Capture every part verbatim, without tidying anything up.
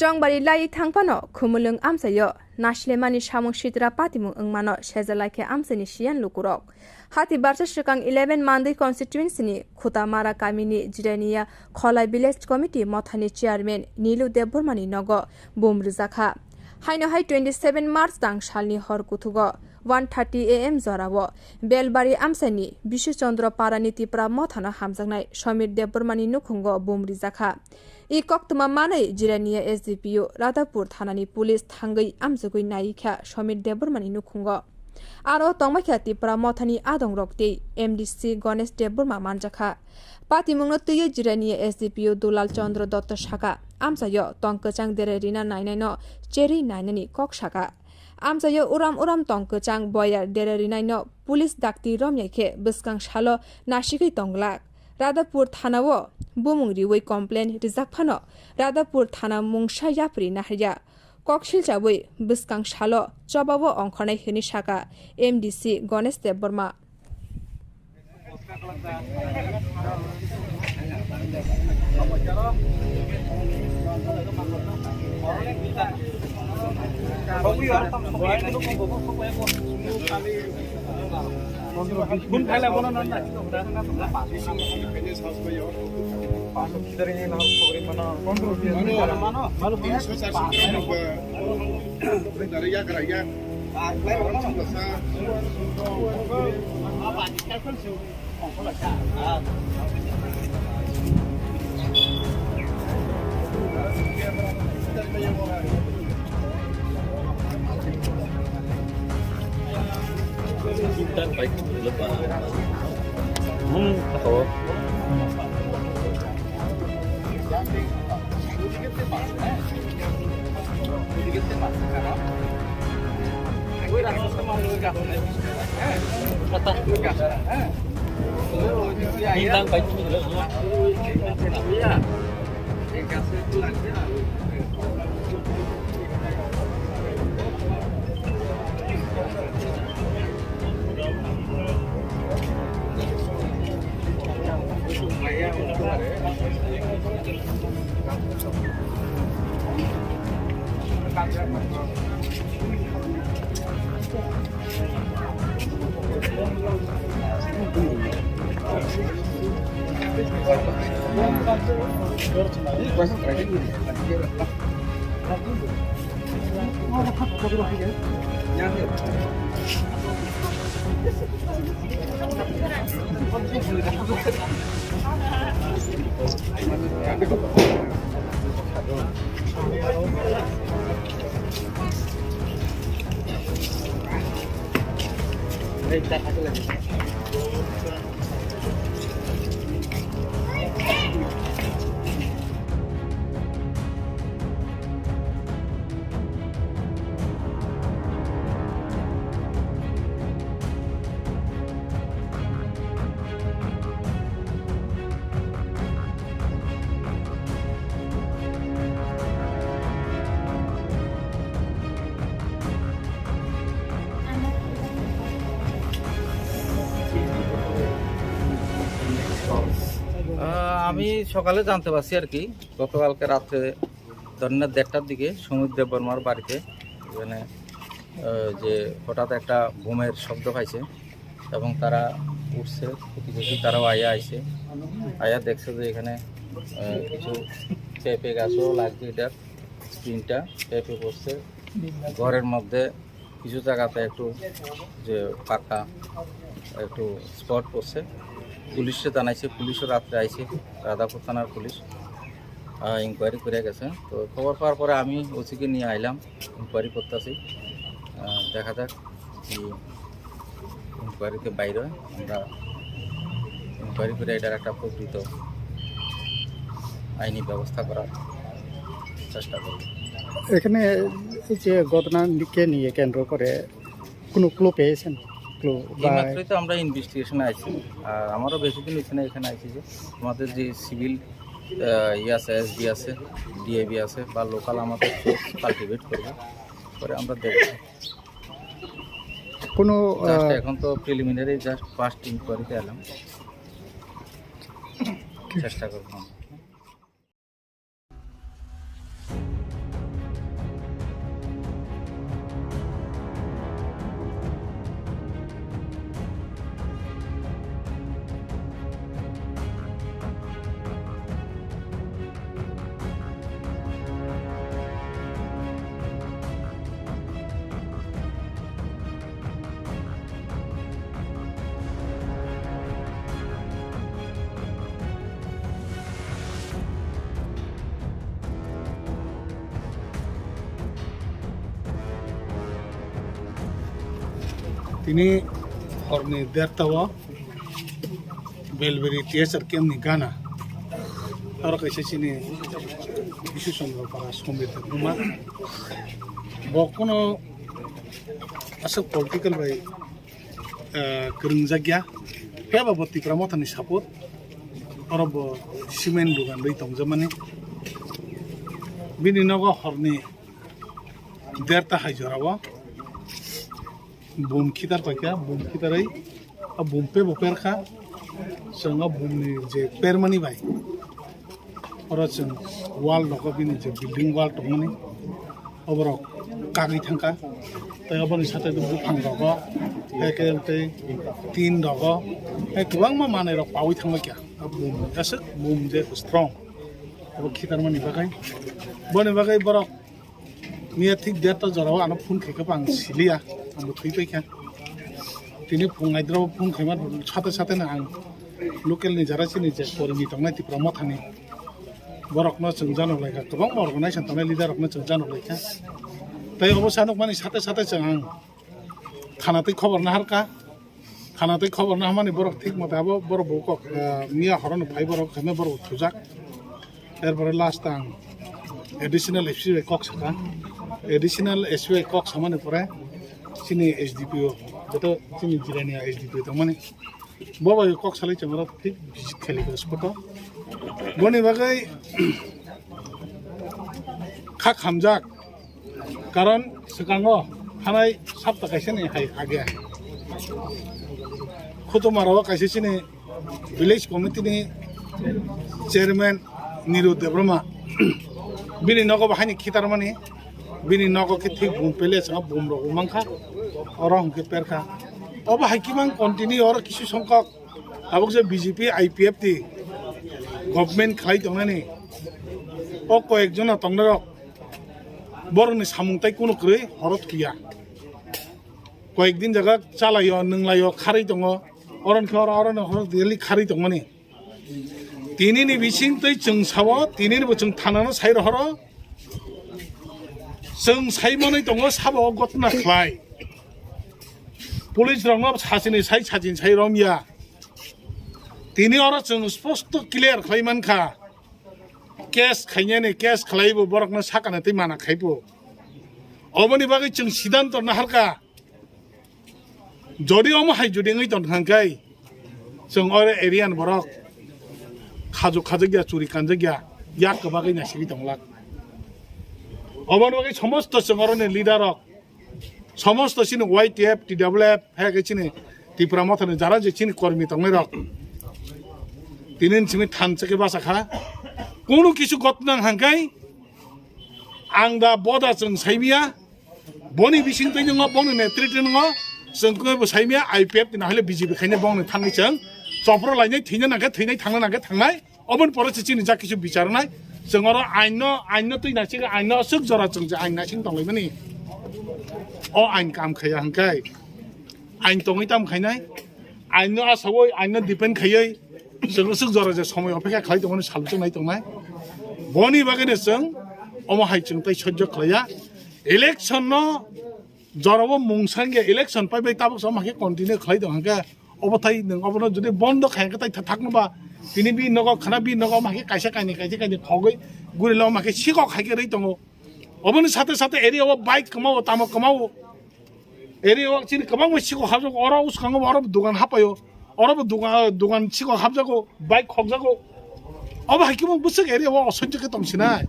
Chongbari lai thangphano khumulwng amchaio naslemani samung sitra patimung wngmano sejalai khe amchaini siyan lukurok. Hati barsa swkang eleven Mandwi constituency ni Khutamara kamini Jirania Kholai village committee mothani chairman Nilu Debbarmani nogo bum rijakha. Haino hai twenty seven March tang salni hor kuthugo one thirty A M jorao Belbari amchaini Bishu Chandra Parani Tipra mothano hamjaknai Samir Debbarmani nukhungo bum rijakha. I koktwma manwi Jirania S D P O Radhapur thanani police thangwi amjogwi naikha Samir Debbarmani nukhungo. Aro tongbaikha Tipra mothani adongrok tei M D C Ganesh Debbarma manjakha. Patimungno twiwi Jirania S D P O Dulal Chandra Dotto saka, amchaio tong kwchang dere rina nainaino cherwi nainani kok saka. Amchaio uram uram tong kwchang boyar dere rinaino police dakti romya khe bwskang salo nasigwi tongglak. Radhapur thanao bumung riwi complain rijak phano Radhapur thana mungsa yapri naharya. Kok silchawi bwskang salo chobao ongkhornai hwnwi saka M D C Ganesh Debbarma. আহ, আমি সকালে জানতে পারছি আর কি, গতকালকে রাত্রে ধরেন না দেড়টার দিকে সমীর দেববর্মার বাড়িতে এখানে, আহ, যে হঠাৎ একটা বোমের শব্দ পাইছে এবং তারা উঠছে, প্রতিবেশী তারাও আয়া আইছে, আয়া দেখছে যে এখানে, আহ, কিছু পেঁপে গাছও লাগছে, এটার স্প্রিংটা পেঁপে পড়ছে, ঘরের মধ্যে কিছু জায়গাতে একটু যে পাকা একটু স্পট পড়ছে। পুলিশে জানাইছে, পুলিশও রাত্রে আইছে, রাধাপুর থানার পুলিশ ইনকোয়ারি করে গেছে। তো খবর পাওয়ার পরে আমি ওসিকে নিয়ে আইলাম, ইনকোয়ারি করতেছি। আহ, দেখা যাক কি ইনকোয়ারিতে বাইরে হয়। আমরা ইনকোয়ারি করে এটার একটা প্রকৃত আইনি ব্যবস্থা করার চেষ্টা করব। এখানে এই যে ঘটনাকে নিয়ে কেন্দ্র করে কোনো ক্লু পেয়েছেন? ক্লু বা এইমাত্রই তো আমরা ইনভেস্টিগেশনে আইছি, আর আমারও বেশি দিন হচ্ছে না এখানে আইছি। যে আমাদের যে সিভিল, আহ, ইয়ে আছে, এসবি আছে, ডিএবি আছে বা লোকাল আমাদের ফোর্স কাল্টিভেট করবে, পরে আমরা দেখব। কোনো, জাস্ট আহ, এখন তো প্রিলিমিনারি, জাস্ট ফার্স্ট ইনকোয়ারিতে এলাম, চেষ্টা করবো আমরা। Tini horni derta o Belberi T S R camp ni gana. Aro kaisa chini Bisu Chandra Para Somir Debbarma. Bo kono aswk political bai, eh, kwrwngjak ya. Phiya ba bo Tipra Motha ni support. Oro bo cement dogan rwi tongjakmani. Bini nogo horni derta hai jora o. Bum khitar paikha, bum khitarwi, a bum pe bo perkha, chwng o bumni je permani bai, oro chwng wall rogo bini je building wall tongmani, oborok kagwi thangkha, tei oboni sate buphang rogo, hai khe tei tin rogo, hai kwbangma manwi rok pawi thangbaikha, a bum aswk bum je strong, abo khitarmani bagwi, boni bagwi borok. Miya thik derta jora o ano phone khaikha, ang siliya, ang bo thwi paikha. Tini phung aidra o phone khaima sate sate no ang local ni jara chini je kormi tongnai Tipra Motha ni, borok no chwng jano laikha, kwbangma organization tongnai, leader rok no chwng jano laikha. Tei obo sanukmani sate sate chwng ang thana tei khobor naharkha. Thana tei khobor naharmani borok thik mate abo borok bo kok, ah, miya horono phai borok khaima borok thujak. Erpore last ang additional S P bai kok saka. Additional S P bai kok samani pore chini S D P O, joto chini Jirania S D P O tongmani. Bo bai kok salai chwng oro thik visit khaili khe spot o. Boni bagwi kha khamjak. Karon swkango thanai sapta kaisa ni hai age. Khutumaro kaisa chini village committee ni chairman Niru Debbarma. Bini nogo bo haini khitarmani, bini nogo khe thik bum pele chwng bum rok mankha, oro hwnkhe perkha. Obo hai kimang continue oro kisu songkok tabuk je B J P I P F T government khlai tongnani o koyek jona tongnai rok. Borokni samung tai kunu kwrwi horo thuya. Koyek din jaga chalaio, nwnglaio, kharwi tongo. Oron khe oro, oro no horo daily kharwi tongmani. Tini ni bising twi chwng sao, tini ni bo chwng thana no sai rohoro. Chwng sai manwi tongo sabo o gotna khlai. Police rok no sachini sai, sachini sai romya. Tini oro chwng sposto clear khlai mankha. Case khainani, case khlaibo borokno sakana tei mana khaibo. Oboni bagwi chwng sidanto naharkha. Jodi omo hai jodi wngwi tong thangkhai, chwng oro area ni borok khajuk khajakya, churi kanjakya, yak kwbagwi naisingwi tonglak. Oboni bagwi somosto chwng oroni leader rok, somosto chini Y T F, T W F, hai khe chini Tipra Mothani jara je chini kormi tongnai rok, tini simi thansa khe basa kha. Kunu kisu gotnang hangkai ang da boda chwng saimiya, boni bising twi nwngo, boni netritwi nwngo, chwng khe bo saimiya, I P F T na hole B J P khaina bongni thangwi chwng chopro lainai, thwina nangkhe thwinai, thangna nangkhe thangnai. Oboni pore se chini jak kisu bichar nai. Chwng oro ain no, ain no twi naising, ain no aswk jora chwng je ain naising tonglaimani. O ain kam khaiya hwnkhe ain tongwi tam khainai. Ain no asawoi, ain no depend khaiwi chwng aswk jora je somoi opekha khlai tongmani salchuk nai tongnai. Boni bagwi no chwng omo hai chwng tai sojjo khlaiya. Election no jorabo mung sangya, election pai bai tabuk sama khe continue khlai tong hangkhe. Obo thai nwng obono jodi bondo khai hwnkhe tai thakno ba tini bi nogo khana bi nogo ma khe kaisa kaini, kaisa kaini khogwi gurilo ma khe sikok hai khe rwi tongo. Oboni sate sate area o bike kwmao, tamo kwmao. Area o chini kwbangma sikok hapjago, oro uskango bo oro bo dogan hapaio. Oro bo dogan, dogan sikok hapjago, bike khokjago. Obo hai khe bo bwswk area o osoijo khe tong sinai.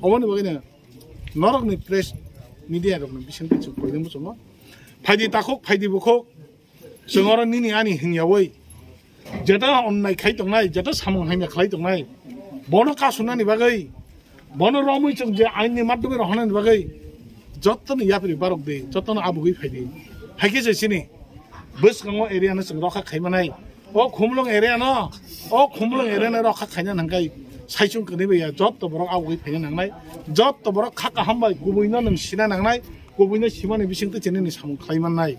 Oboni bagwi no norokni press media rokni bisingtwi chwng koinwi muchungo. Phaidi takhuk, phaidi bukhuk. Chwng oro nini ani hwnyawi jeta onnai khai tongnai, jeta samung hamya khlai tongnai, bono kasunani bagwi, bono romwi chwng je aini madhyome rohornani bagwi jottoni yapri barok di, jottoni abugwi phaidi. Haikhe je chini bwskango area no chwng rokha khaimanai. O Khumulwng area no, o Khumulwng area no rokha khaina nangkai saichung kwnwi bai ya, jotto borok abugwi phaina nangnai, jotto borok kha kaham bai kubui no nwng sina nangnai, kubui no simani bisingtwi chini ni samung khlai mannai.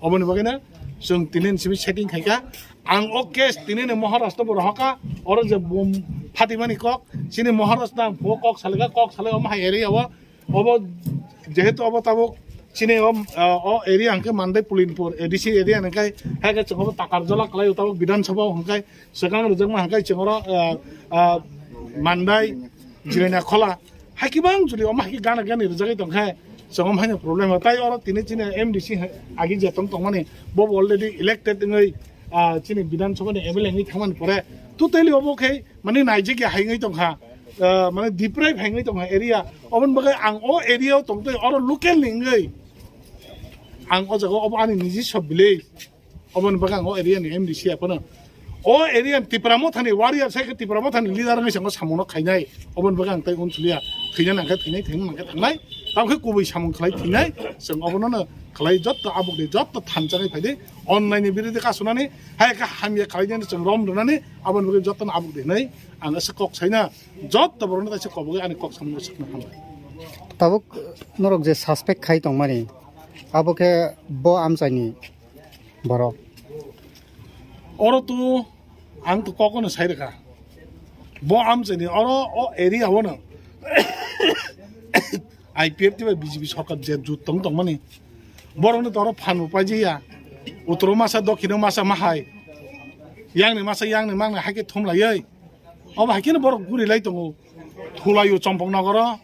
Oboni bagwi no chwng tini ni simi setting khaikha. Ang o case tini ni Maharashtra bo rohorkha, oro je bom phatimani kok, chini Maharashtra ang phuo kok salika, kok salai omo hai area o, obo jehetu obo tabuk Chini o, ah, o area hwnkhe Mandai Pulinpur A D C area hwnkhe, hai khe chwng obo Takarjala khlai o tabuk Bidhan Sabha o hwnkhe swkang rwjakma hwnkhe chwng oro, ah, ah, Mandai Jirania Khola hai khe bang jodi omo hai khe gana gani rwjagwi tongkhe chwng omo haino problem o. Tai oro tini chini M D C hai agi je tong tongmani bo already elected wngwi, ah, chini Bidhan Sabha ni M L A wngwi thangmani pore totally obo khe mani naijak ya hai wngwi tongkha, ah, mane deprive hai wngwi tongkha area. Oboni bagwi ang o area o tongtwi oro local ni wngwi ang o jaga o obo ani nijiswa village. Oboni bagwi ang o area ni M D C aphano o area ni Tipra Motha ni warrior sai khe Tipra Motha ni leader wngwi chwng o samung no khainai. Oboni bagwi ang tai unsuli ya, thwina nang khe thwinai, thwina nang khe thangnai, tamo khe kubui samung khlai thwinai. Chwng obono no khlai jotto abuk de jotto thansa nai phai de, onnai ni birodhi kasunani hai khe hamya khlai de chwng rom rwnani. Aboni bagwi jotto no abuk de hinwi ang aswk kok saina. Jotto borokno kaisa kobogwi ani kok samani sakna hambai. Tabuk norok je suspect khai tongmani, abo khe bo amchaini borok. Oro to ang to kokono sai rwkha. Bo amchaini oro o area o no I P F T bai B J P sorkar je jut tong tongmani. Borokno to oro phan bo paijaya. Utoro masa, dokhino masa mahai. Yangni masa, yangni mangni hai khe thumlaiwi. Obo hai kheno borok guri lai tongo. Thulaio Chompok nogoro,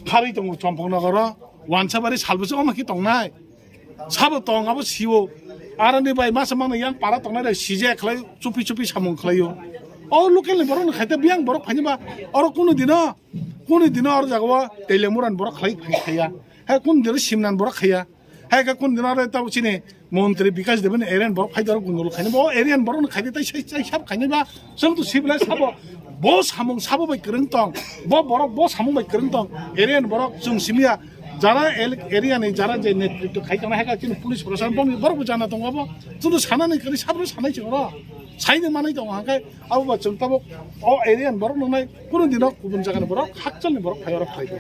pharwi tongo Chompok nogoro, Wansabari salbose omo khe tongnai. Sabo tong abo sio. Aroni bai masa mangna yang para tongnai rai sije khlai chupi chupi samung khlaio. O local ni borok no khaite biyang borok phaini ba oro kunu dino, kunu dino oro jaga o Teliamura ni borok khlai phai khaiya. Hai kunu dino Simna ni borok khaiya. Hai khe kunu dino oro tabo chini Montri Bikash Debbarma ni area ni borok phai doro gundul khaini. Bo area ni borok no khaite tai sai sai sab khaini ba. Chwng to sibilai sabo, bo samung sabo bai kwrwng tong, bo borok bo samung bai kwrwng tong, area ni borok chwng simiya, jara el-, area ni jara je netritw khai tongnai hai khe chini police proshashan boni borok bo jana tongo bo, chwng to sanani kwrwi sabro sanai chwng oro, saini manai tongo hwnkhe abo ba chwng tabuk o area ni borok nwngnai kunu dino kubun jaga ni borok hakchal ni borok phai oro khlai di.